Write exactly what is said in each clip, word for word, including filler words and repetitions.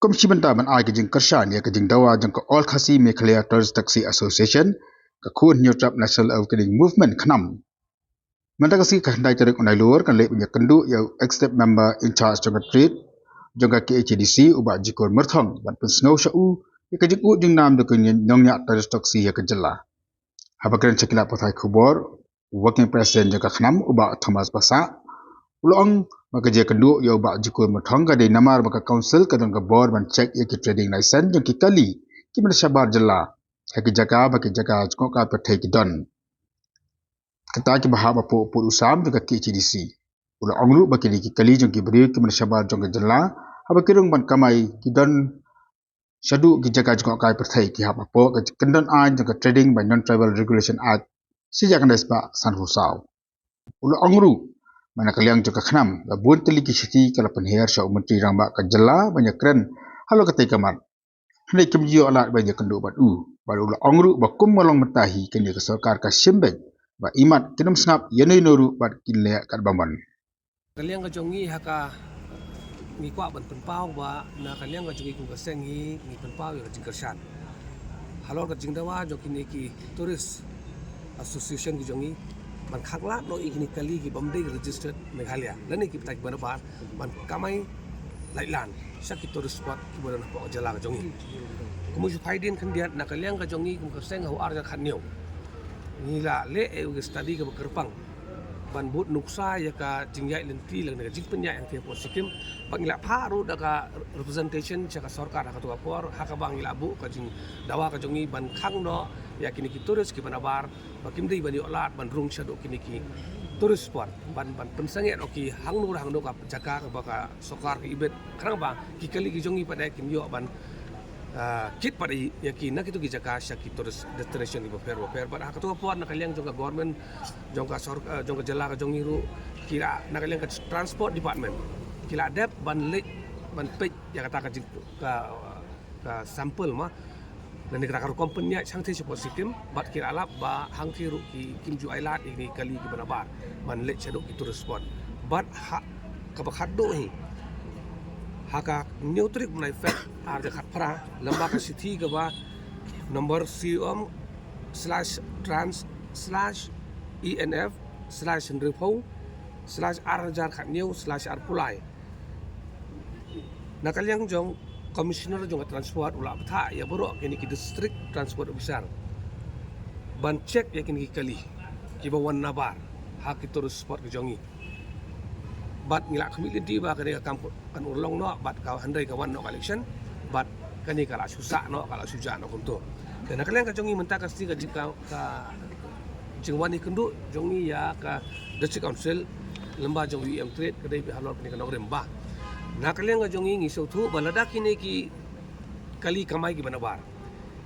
Kum shi bynta ban ai ka jingkyrshan ïa ka jingdawa jong ka All Khasi Meghalaya Tourist Taxi Association, ka Khun Hynñiewtrep National Awakening Movement, KHNAM, mynta ka sngi ka khyndai tarik u Nailur kan leit ban ïakynduh ïa u Executive Member in Charge jong ka Trade jong ka K H A D C, u Bah Jikun Myrthong, ban pynsngew sha u ïa ka jingud jingnam jong ka nongñiah tourist taxi ha ka jylla. Haba kren sha ki lad pathai khubor, u Working President jong ka KHNAM, u Bah Thomas Passah, u la ong ba ka jingïakynduh ïa u Bah Jikun Myrthong ka dei namar ba ka Council ka don ka bor ban check ïa ki trading license jong ki kali kiba na shabar jylla ha ki jaka ba ki jaka jngohkai pyrthei ki don, kata kiba hap hapoh pud u sam jong ka K H A D C. U la ong ruh ba kine ki kali jong ki briew kiba na shabar jong ka jylla, haba ki rung ban kamai, ki don shaduh ki jaka jngohkai pyrthei, ki hap hapoh ka kyndon aiñ jong ka Trading by Non-Tribal Regulation Act, shi hajar khyndai spah sanphew saw. U la ong ruh ba na ka liang jong ka KHNAM, la bun tylli ki shithi ka la pynher sha u Myntri Rangbah ka jylla ban ïakren halor katei ka mat, hynrei kim ju ïoh lad ban ïakynduh bad u. Bad u la ong ruh ba kum ka long mynta hi, kane ka sorkar ka shim beit ba imat kin ym sngap ïano ïano ruh bad kin leh katba mon. Ka liang ka jong ngi ha ka, ngi kwah ban pynpaw ba na ka liang ka jong ngi kum ka seng ngi, ngi pynpaw ïa ka jingkyrshan halor ka jingdawa jong kine ki tourist association ki jong ngi ban khanglad noh ïa kine ki kali ki bym dei registered Meghalaya lane kiba na shabar ban kamai laitlan sha ki tourist spot kiba don hapoh ka jylla ka jong ngi. Kumba shu phai dien khyndiat, na ka liang ka jong ngi kum ka seng ha u ar hajar khathynñiew ngi la leh ïa u study kaba kyrpang ban bud nuksa ïa ka jingïaid lynti lane ka jingpynïaid hangtei hapoh Sikkim. Bad ngi la phah ruh da ka representation sha ka sorkar ha kato ka por, ha kaba ngi la buh ka jingdawa ka jong ngi ban khang noh ïa kine ki tourist kiba na shabar ba kim dei ban ïoh lad ban rung shaduh kine ki tourist spot, ban, ban pynsangeh noh ki hangno hangno ka jaka kaba ka sorkar ka ibit, khnang ba ki kali ki jong ngi pat de kin ïoh ban, ah, kit pat ïa ki na kito ki jaka sha ki tourist destination kiba pher ba pher. Bad ha kato ka por na ka liang jong ka government, jong ka sor-, ah, jong ka jylla ka jong ngi ruh, ki la, na ka liang ka transport department, ki la dep ban leit ban peit ïa kata ka jing, ka, ka sample ma, lane kata ka rukom pynïaid hangtei shapoh Sikkim, bad ki la lap ba hangtei ruh ki, kim ju ai lad ïa kine ki kali kiba na shabar ban leit shaduh ki tourist spot. Bad ha kaba khatduh hi, ha ka hynñiew tarik u bnai Feb ar hajar khatphra, lyngba ka shithi kaba number C O M slash trans slash E N F slash hynriewphew slash ar hajar khathynñiew slash arphew lai, na ka liang jong Commissioner jong ka Transport u la bthah ïa baroh kine ki District Transport Officer ban check ïa kine ki kali kiba wan na shabar ha ki tourist spot ki jong ngi. Bad ngi la khmih lynti ba kane ka kam kan urlong noh, bad ka hynrei ka wan noh ka election, bad kane ka la shu sah noh, ka la shu jah noh kumto. Te na ka liang ka jong ngi mynta ka sngi ka jing ka, ka jingwan ïakynduh jong ngi ïa ka District Council lyngba jong u E M Trade ka dei halor kane ka nongrim ba na ka liang ka jong ngi ngi sngewthuh ba lada kine ki kali kamai kiba na shabar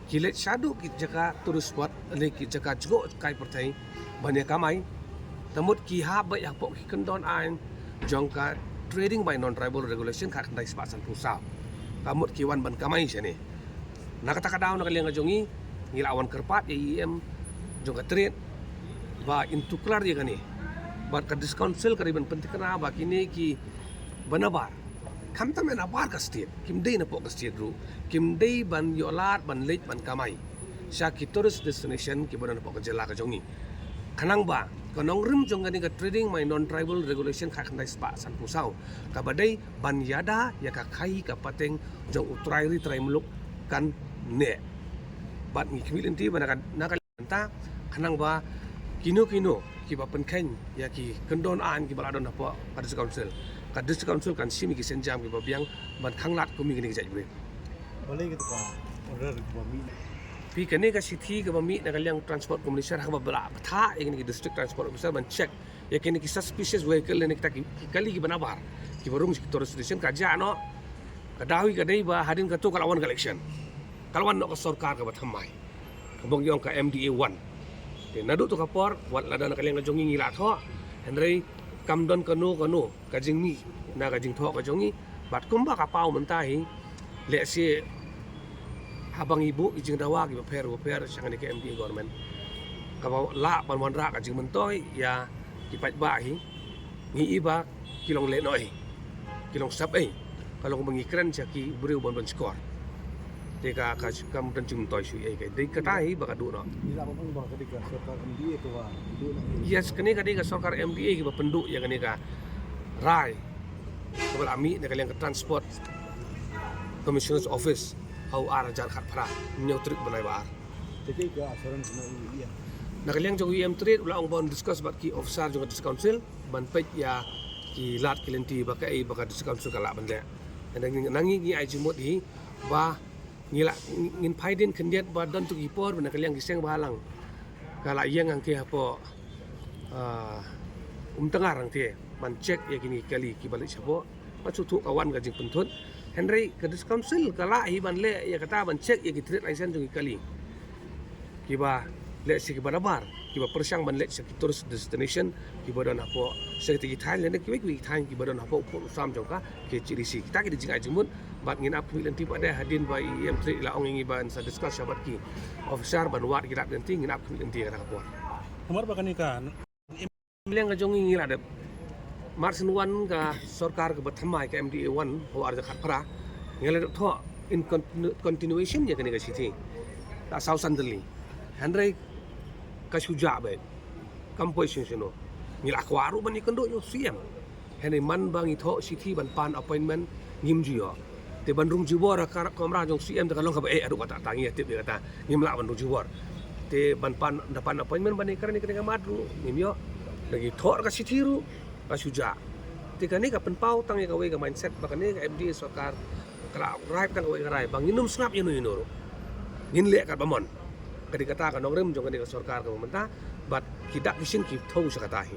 ki leit shaduh ki jaka tourist spot lane ki jaka jngohkai pyrthei ban ïa kamai, te mut ki hap beit hapoh ki kyndon aiñ jong ka Trading by Non-Tribal Regulation khatkhyndai spah sanphew saw. Te mut ki wan ban kamai shane. Na kata ka daw na ka liang ka jong ngi, ngi la wan kyrpad ïa i E M jong ka Trade ba in tuklar ïa kane. Bad ka District Council ka dei ban pyntikna ba kine kiba na shabar, khamtam na shabar ka state, kim dei napoh ka state ruh, kim dei ban ïoh lad ban leit ban kamai sha ki tourist destination kiba don hapoh ka jylla ka jong ngi. Khnang ba ka nongrim jong kane ka Trading by Non-Tribal Regulation khatkhyndai spah sanphew saw kaba dei ban ïada ïa ka khaïi ka pateng jong u trai ri trai muluk kan neh. Bad ngi khmih lynti ba na ka, na ka liang mynta, khnang ba kino kino kiba pynkheiñ ïa ki kyndon aiñ kiba la don hapoh ka District Council, ka District Council kan shim ïa ki sienjam kiba biang ban khanglad kum ïa kine ki jait briew. Balei kata ka order kaba mih? Phi, kane ka shithi kaba mih na ka liang Transport Commissioner ha kaba la bthah ïa kine ki District Transport Officer ban check ïa kine ki suspicious vehicle lane kita ki, ki kali kiba na shabar kiba rung sha ki tourist destination ka jah noh. Ka daw hi ka dei ba hadien kato ka la wan ka election, ka la wan noh ka sorkar kaba thymmai, kaba ngi ong ka M D A one. Te naduh kato ka por, wat lada na ka liang ka jong ngi ngi la thoh, hynrei kam don kano kano ka jingmih na ka jingthoh ka jong ngi. Bad kumba ka paw mynta hi, lehse haba ngi buh ki jingdawa kiba pher ba pher sha kane ka M D A government kaba lah ban wanrah ka jingmyntoi ïa ki paidbah hi, ngi i ba ki long lehnohei, ki long sepei. Ka long ba ngi kren sha ki briew ban ban shkor. Te ka ka kam don jingmyntoi shuh ïa ka. Dei kata hi ba ka duh noh. Ïa kane ka dei ka sorkar M D A kiba pynduh ïa kane ka rai kaba la mih na ka liang ka Transport Commissioner's Office ha u ar hajar khatphra, hynñiew tarik bnai ba ar. Na ka liang jong u E M Trade u la ong ban discuss bad ki officer jong ka District Council ban peit ïa ki lad ki lynti ba kaei ba ka District Council ka lah ban leh. Ngi ngi ai jingmut hi ba ngi la ngin phai dien khyndiat ba don tu ki por ba na ka liang ki seng ba lang ka la ïeng ang ki hapoh Umtyngar ang te ban check ïa kine ki kali kiba leit shapoh. Ba shu thuh ka wan ka jingpynthut. Hynrei ka District Council ka lah hi ban leh ïa kata ban check ïa ki trade license jong ki kali kiba leit sha kiba nabar, kiba pyrshang ban leit sha ki tourist destination kiba don hapoh sha kita ki thaiñ lane kiwei kiwei ki thaiñ kiba don hapoh u pud u sam jong ka K H A D C. Kita ki dei jingai jingmut bad ngin ap khmih lynti pat de hadien ba E M Trade la ong ïa ngi ban sa discuss shaphang ki officer ban wad ki lad lynti, ngin ap khmih lynti kata ka por. Namar ba kane ka liang ka jong ngi ngi la dep. Mar syn wan ka sorkar kaba thymmai ka M D A one ha u ar hajar khatphra, ngi la dep thoh in continu- continuation ïa kane ka shithi la saw san tylli. Hynrei ka shu jah beit. Kam poi shuh shuh noh. Ngi la kwah ruh ban ïakynduh ïa u C M. Hynrei man ba ngi thoh shithi ban pan appointment ngim ju ïoh. Te ban rung jubor ha ka kamra jong C M te ka long kaba eh ruh kata, ta ngi ïa tip ïa kata. Ngim lah ban rung jubor. Te ban pan, da pan appointment ban ïakren ïa kane ka mat ruh ngim ïoh. Da ngi thoh ka shithi ruh ka shu jah. Te kane ka pynpaw tang ïa kawei ka mindset ba kane ka M D A sorkar ka la rai tang kawei ka rai ba ngin ym sngap ïano ïano ruh. Ngin leh katba mon. Ka dei kata ka nongrim jong kane ka sorkar kaba mynta bad ki dak ki shin ki thew sha kata hi.